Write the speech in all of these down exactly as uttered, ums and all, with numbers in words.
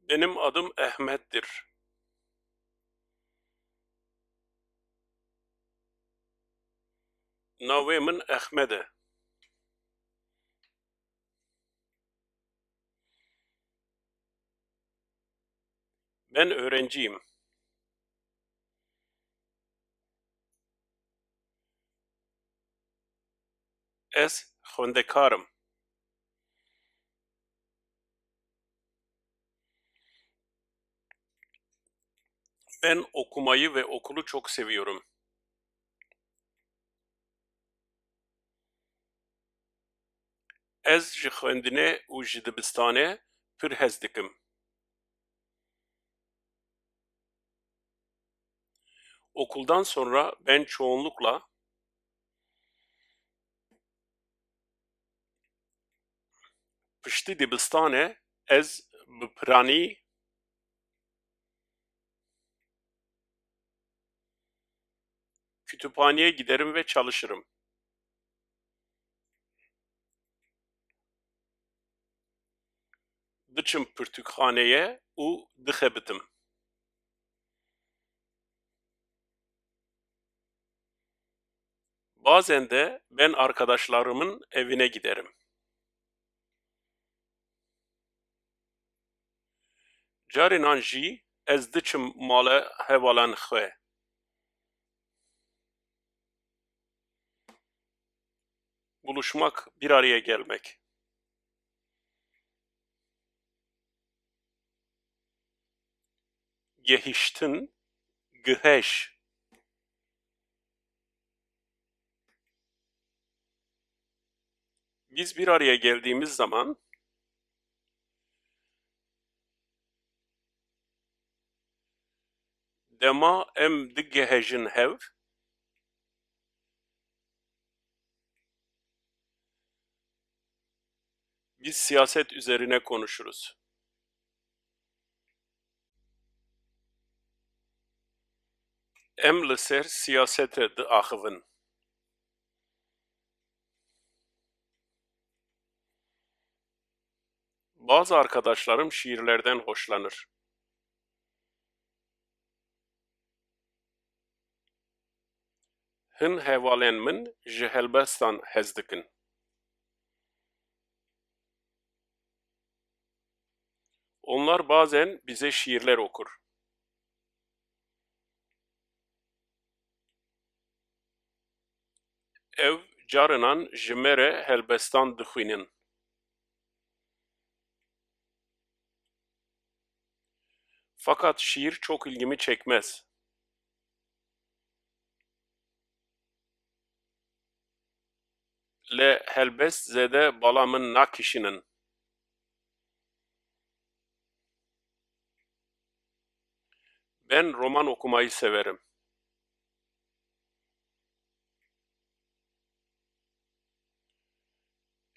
Benim adım Ahmet'tir. Navê min Ehmed e. Ben öğrenciyim. Ez xwendekar im. Ben okumayı ve okulu çok seviyorum. Ez ji xwendinê û ji dibistanê pir hez dikim. Okuldan sonra ben çoğunlukla piştî dibistanê ez bi piranî kütüphaneye giderim ve çalışırım. Diçim pirtûkxaneyê û dixebitim. Bazen de ben arkadaşlarımın evine giderim. Carinan jî ez diçim mala hevalan xwe. Buluşmak, bir araya gelmek. Gehiştin, giheş. Biz bir araya geldiğimiz zaman dema em digehejin hev, biz siyaset üzerine konuşuruz. Em li ser siyasete diaxivin. Bazı arkadaşlarım şiirlerden hoşlanır. Hin hevalên min ji helbestan hez dikin. Onlar bazen bize şiirler okur. Ew carinan ji me re helbestan dixwînin. Fakat şiir çok ilgimi çekmez. Lê helbest zêde bala min nakişînin. Ben roman okumayı severim.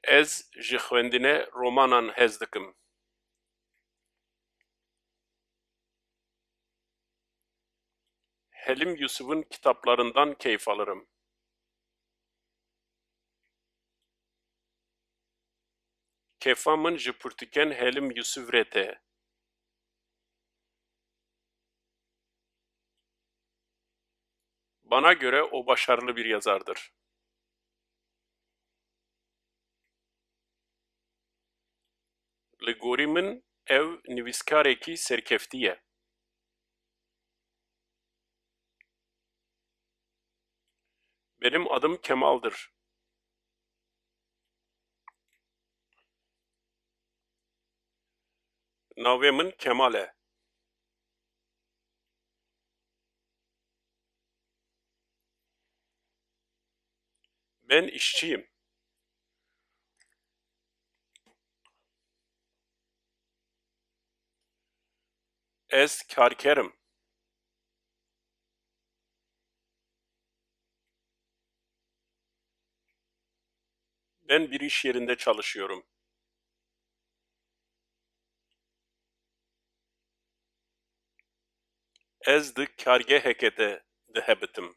Ez ji xwendinê romanan hez dikim. Helim Yusuf'un kitaplarından keyif alırım. Kefa min ji pirtûkên Helim Yusuf re tê. Bana göre o başarılı bir yazardır. Li gorî min ew nivîskarekî serkeftî ye. Benim adım Kemal'dir. Navê min Kemal e. Ben işçiyim. Ez karker im. Ben bir iş yerinde çalışıyorum. Ez di kargeheke de dihebitim.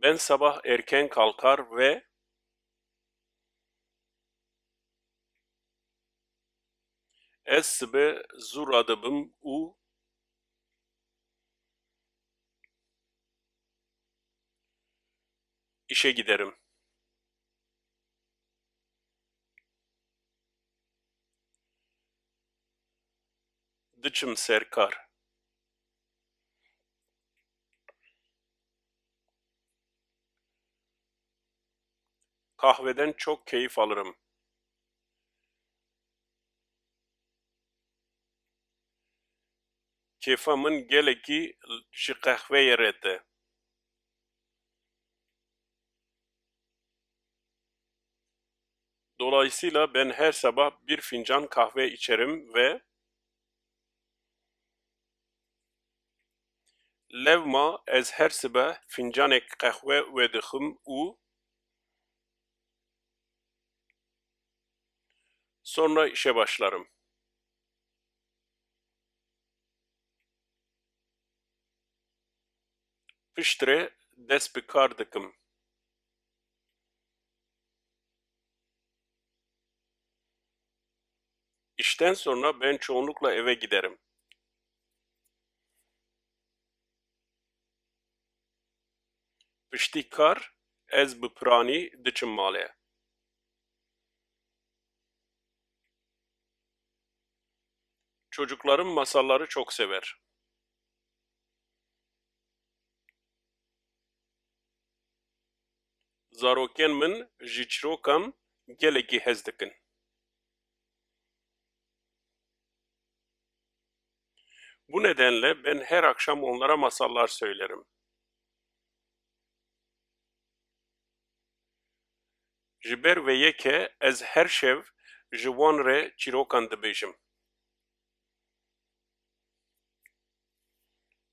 Ben sabah erken kalkar ve Ez sibe zû radibim û îşe giderim. Diçim ser kar. Kahveden çok keyif alırım. Kêfa min gelekî ji qehweyê re tê. Dolayısıyla ben her sabah bir fincan kahve içerim ve lewma ez her sibe fincanek qehwe vedixim û sonra işe başlarım. Piştre dest bi kar dikim. İşten sonra ben çoğunlukla eve giderim. Piştî kar ez bi piranî diçim malê. Çocuklarım masalları çok sever. Zarokên min ji çîrokan gelekî hez dikin. Bu nedenle ben her akşam onlara masallar söylerim. Ji ber vê yekê ez her şev ji wan re çîrokan dibêjim.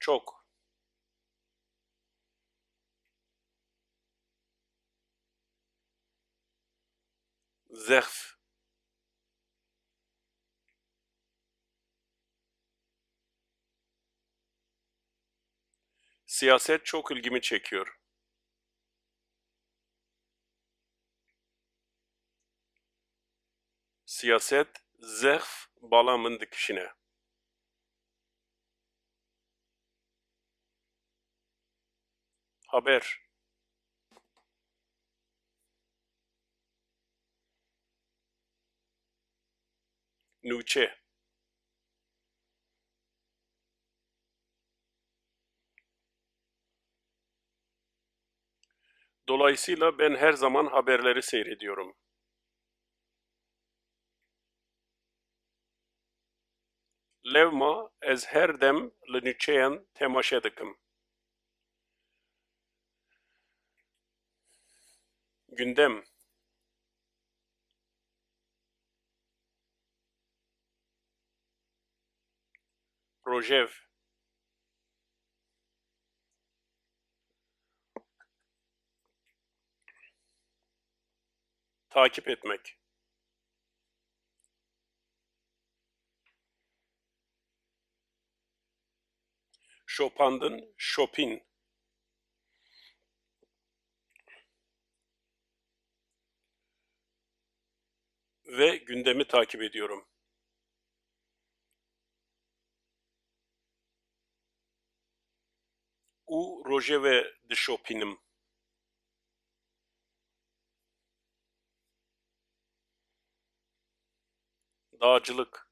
Çok. Zehf. Siyaset çok ilgimi çekiyor. Siyaset zehf bala min dikişîne. Haber. Nûçe. Dolayısıyla ben her zaman haberleri seyrediyorum. Lewma ez her dem li nûçeyan temaşe dikim. Gündem. Rojev. Takip etmek. Şopandin, şopîn. Ve gündemi takip ediyorum. Û rojevê dişopînim. Dağcılık.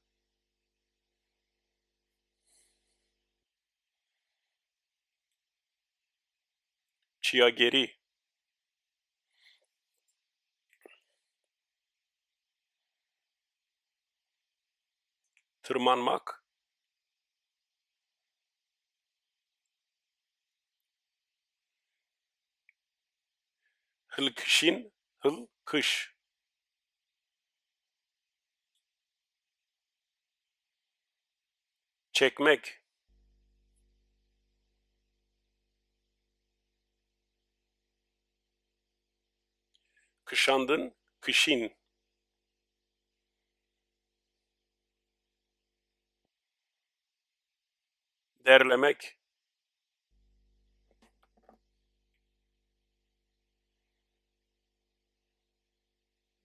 Çiyagerî. Tırmanmak. Hilkişîn, hilkiş. Çekmek. Kişandin, kişîn. Derlemek.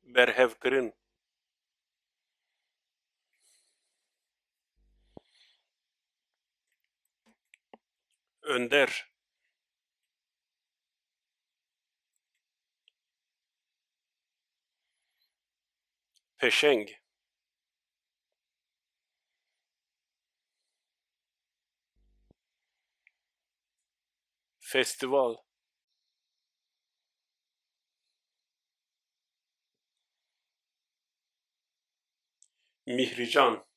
Berhevkirin. Önder. Peşeng. Festival. Mîhrîcan.